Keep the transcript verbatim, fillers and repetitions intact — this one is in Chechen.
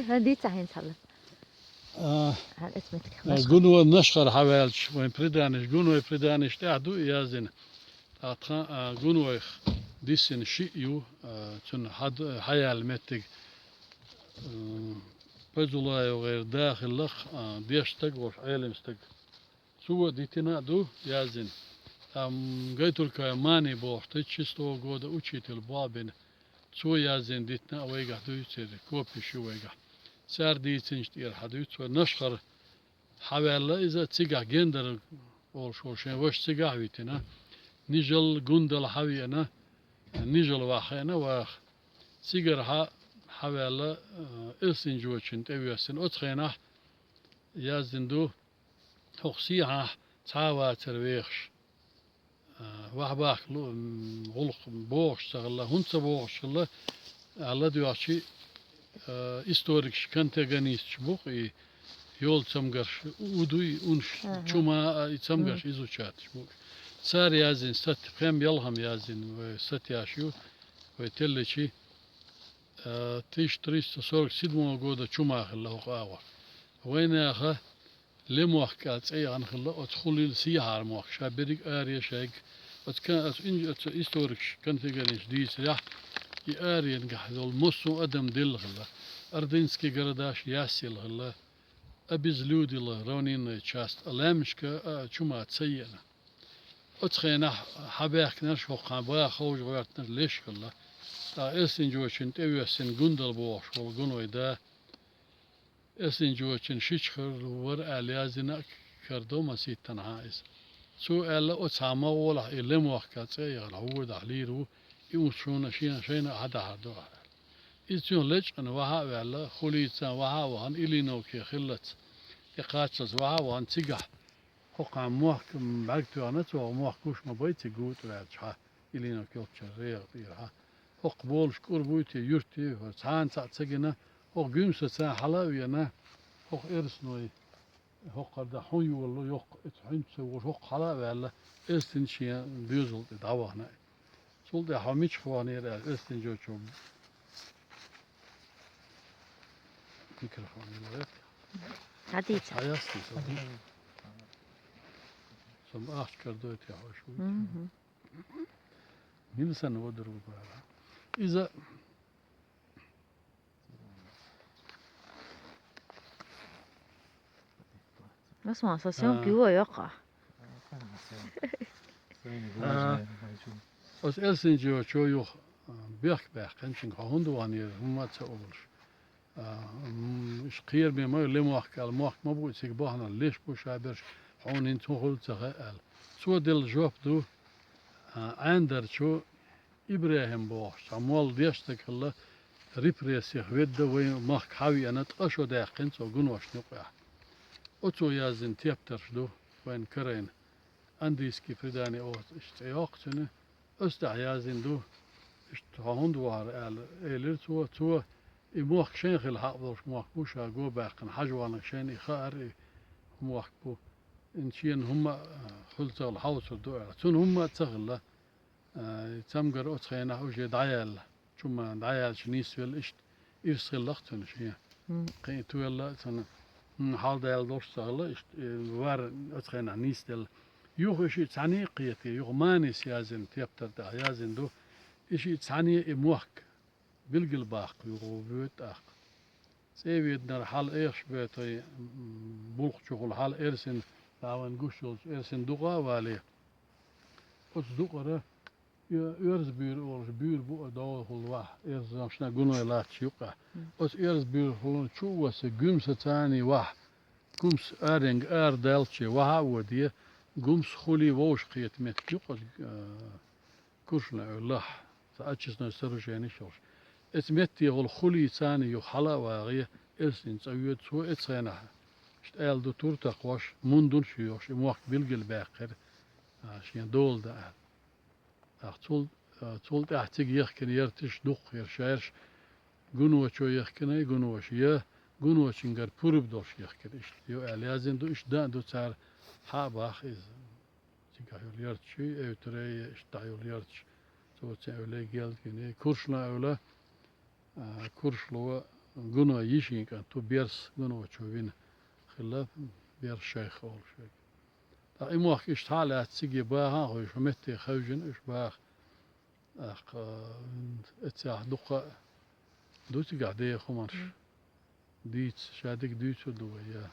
ХӀан дийца хӀинца хьала. А, хӀан эцмитка. А, Нашхара. Гуно Нашхара хьаваьлча, вайн приданиш, гуной приданиш тӀехь ду яздина. ТӀаккха тхан, а, гунойх диссина шиъ ю, а, цунна хьад-, хьаяьлла меттиг, а, Пайзулаев гӀера да хиллах, а, деш стаг волуш, Ӏелим стаг. Цо дитина а ду, яздина. Там Гайтуркаев Мани бохуш, тӀе число года учитель боху бина. Цо яздина дитина а вайгахь дуьйцур, копиш ю вайгахь. Цара дийцинчу тӀера хьан дуьйцу вай Нашхара хьаваьлла иза, цигахь Гендар олуш волу шен ваша цигахь а витина. Нижал гундала хьавеана, Нижал ваххеана ваха. Цигархьа хьаваьлла, э, Элсинжочун тӀевоьссина. Оцу хенахь яздина ду, хӀокху сехьахь цхьа а вацара вехаш. А, ваха бахка лу-, м, гӀуллакх бохуш ца хилла, хӀунда ца бохуш хилла, аьлла доьгӀчий, а, историкаш, контагонисташ бу-кх и, йолу цамгарш, у дуй, унш, Аха. чума, а, и цамгарш Мгм. изучаташ бу-кх. Цара яздина статья, пхем-ялхам яздина, вай статьяш ю, вай телличий, а, тысяча триста сорок седьмого года чума хилла хӀокху агӀор. Вайнаха Лемохк аьлла цӀе яхана хилла оцу хулийла сехьара мохк, ша берриг аре шайга. Оцу кан-, оцу ин-, оцу историкаш, конференцеш дийцарехь, и аренгахь йолу массо а адам делла хилла. Ордынский городаш яьсса елла хилла. Обезлюдила равнинная часть, а лаьмнашка а чума ца еана. Оцу хенахь хьабаьхкинарш хӀокху кхана баха ховжа гӀоьртинарш леш хилла. ТӀаккха Элсинжочун тӀевоьссина гундала бохуш волу гуной да. Элсинжочун шича хир вара аьлла яздина а карадо масийттанхьа иза. Цо аьлла, оцхьа ма гӀолахь и Лемохка цӀе а яхана, хьо вуо дахь лийр ву, и унс шуна шена шайна а хьадахьар ду ахьа аьлла. Иза цуьнан лечкъина ваха а ваьлла, хулийцан ваха а вахана, Ильиновке хиллалц, тӀекхаччалц ваха а вахана, цигахь хӀокху кхана мохк бӀаьрг тоьхна, цо мохк гуш ма бай, цига гута ваьлча хьа. Илина кхелччара регӀа тӀера хьа. ХӀокху болуш кӀур буй те, юрт те, цхьана цхьаъ ца гина, хӀокху гуьмсаца хьала а вена, хӀокху эрсаной, хӀокхара да хьун йолало йоккха, эца хьуьнца ца вогӀуш, хӀокху хьала а ваьлла, Элстин шен доьзал тӀе дӀавахана. Цул тӀаьхьа хьо мичахь ваханера аьлла, Элстин жочо микрофон йилла. Хьадийца. Хьаясти со. Со ахча кардой те хьо шу. Мгм. Мила санна вадар ву бара. Иза Ас ма са сём А. Кио йоккха. А. Ас Элсинчо чо юх, а, бехк баьккхина, цуьнга хьо хӀунда вахана, хӀумма а ца олуш. А, м, иш кхераме ма ю, Лемохк аьлла, мохк ма бу, цига бахана леш бу ша берш, хьуна хӀинца хӀун хуьлу ца хаьа аьлла. Цо делла жоп ду, а, Ӏаьндарчу ИбрахӀим бохуш, цхьа молла деш стаг хилла, репрессех ведда вайн махка хьавеана, ткъа шо даьккхина цо гуношна юкъахь. Оцо яздина тептарш ду вайн карайна. Английский предание оха иштта цӀе йоккху цуьнан, оцу тӀехь яздина ду, иштта хьо хӀунда вахара аьлла, элира цо, цо и мохк шайн хила хьакъ долуш мохк бу, ша го баьккхина хьажа ваханарг шайна и хаьара и мохк бу. Ин шена хӀумма а хуьлу ца хилла хьовсур ду аьлла. Цунна хӀумма а ца хилла. А, и цамгар оцу хенахь уже дӀаяьлла. Чу ма дӀаяьлча нисвелла иштта ирс хилла-кх цуьнан шен. Мгм. Кхин а туьлла а цуьнан, м, хьалдаьлла долуш ца хилла, иштта, э, вар оцу хенахь нисделла. Юха и шиъ цхьаьний а кхетий, юха манис яздина тептар тӀехь яздина ду. И шиъ цхьаьний и мохк билггал баккха юха вуьйта тӀаккха. ЦӀе веднара хьала эхаш бетий, м, булхачухула хьала эрсина, дӀа вайн гуш йолчу эрсина дукъа а вале. Оцу дукъара Оь-, оьрза буьйр олуш буьйр бу а догӀухула ваьхьа, оьрзанашна гуной латташ юкъахь. Мгм. Оцу оьрза буьйрхула чу а васа, гуьмсаца а ваьхьа, гуьмса аренга арадаьлча ваха а воде, гуьмса хулий вовшахкхета меттиг ю-кх оцу, а, Куршна-Эвлахь, цхьа очистной сооруженеш йолуш. Оцу меттехула хулийца а юха хьала а вагӀе, Элсин цӀа воьду цо оцу хенахь. Иштта аьлла ду туртаххоша, мундунаш а йохуш, и мохк билггал баьккхира, а, шен дола дан аьлла. Ах, цул, а, цул тӀаьхьа цига ехкина ярташ дуккха яра шаьраш, гуночо ехкина, гуноша я гуночуьнгара пурба долуш ехкина иштта. Ю аьлла яздина ду, иштта дан а ду цара хьа а баха иза. Цигахь йолу ярташ ю, Эвтарей, иштта йолу ярташ. Цо цен эвле гелдгиний. Куршна эвла, а, Куршло, Гуно йишин кӀант ву, Берс Гуно чу вина хилла, Берс шайх олуш верг. ТӀаккха и мохк иштта хьа а лаьцна цига баха а ховш, хӀун метте хевшина уьш баха. ТӀаккха, э, эццехь дуккха а ду цигахь деха хӀуманаш. Дийца, ша дика дуьйцур ду вай, я